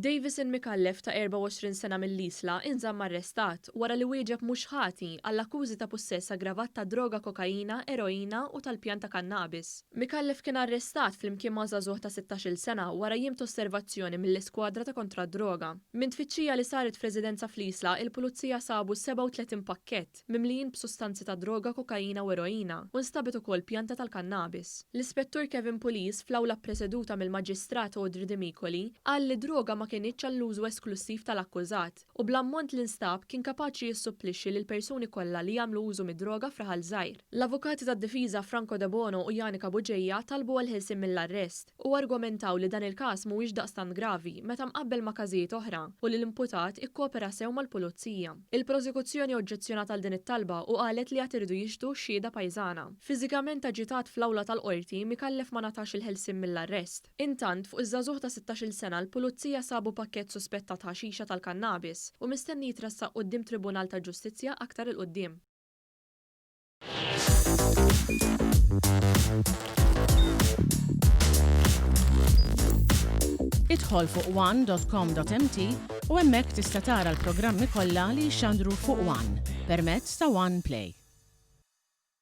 Davison Micallef ta' 24 sena mill-Isla inżamm arrestat wara li wieġeb mhux ħati għall-akkużi ta' pussess aggravat ta' droga kokaina, eroina u tal-pjanta kannabis. Micallef kien arrestat flimkien ma' żagħżugħ ta' 16-il sena wara jiem t'osservazzjoni mill-Iskwadra ta' Kontra d-Droga. Minn tfittxija li saret f'residenza fl-Isla, il-Pulizija sabu 37 pakkett mimlijin b'sustanzi ta' droga kokaina u eroina u nstabet ukoll pjanta tal-kannabis. L-Ispettur Kevin Pulis, fl-awla ppreseduta mill-Maġistrat Audrey Demicoli, qal li d-droga ma kinitx għall-użu esklussiv tal-akkużat u bl-ammont li nstab kien kapaċi jissupplixxi lill-persuni kollha li jagħmlu użu mid-droga f'raħal żgħir. L-avukati tad-difiża Franco Debono u Janika Bugeja talbu għall-ħelsien mill-arrest u argumentaw li dan il-każ mhuwiex daqstant gravi meta mqabbel ma' każijiet oħra u li l-imputat ikkopera sew mal-pulizija. Il-prosekuzzjoni oġġezzjonat għal din it-talba u qalet li għad iridu jixhdu xhieda pajżana. Fiżikament aġitat fl-awla tal-Qorti, Micallef ma ngħatax il-ħelsien mill-arrest. Intant, fuq iż-żagħżugħ ta' 16-il sena l-pulizija sabu pakkett suspettat ħaxixa tal-kannabis u mistenni jitressaq quddiem Tribunal tal-Ġustizzja aktar 'il quddiem. Idħol fuq one.com.mt u hemmhekk tista' tara l-programmi kollha li jixxandru fuq One permezz ta' One Play.